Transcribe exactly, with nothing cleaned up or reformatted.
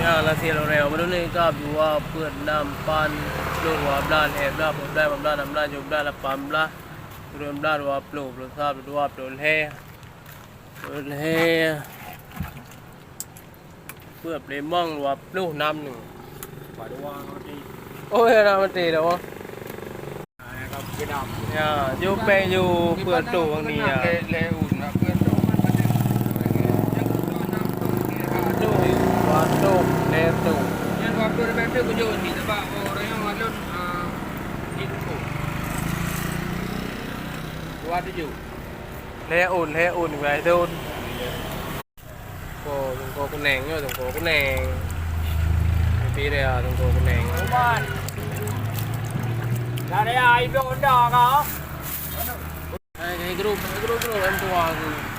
Nyan lasé loreng, meuduni kab dua peuet nam, pan, ploh, dua blaih, lhèe blaih, peuet blaih, limong blaih, nam blaih, tujoh blaih, lapan blaih, sikureueng blaih, dua ploh, ploh sa, ploh dua, ploh lhèe, ploh lhèe, peuet, ploh limong, dua ploh nam nyoe. Pak dua na maté. Oh, ya, na maté dah, oh. Ya, jôk péng jôk peuet tôh ngon nyan. Lhèe, lhèe un, na peuet tôh. Tôh, dua tôh, lhèe tôh. Nyan dua ploh ribèe teuh kujôk ni, sabab ureueng nyoe ngon lôn, ah, di toko. Dua tujoh. Lhèe un, lhèe un, guys, lôn. Ko, tungko kunèng nyoe, tungko kunèng. Tapi dia tungko kunèng. Ubat. Dari ai Honda ka. Hai, hai, grup, grup, grup, em tua aku.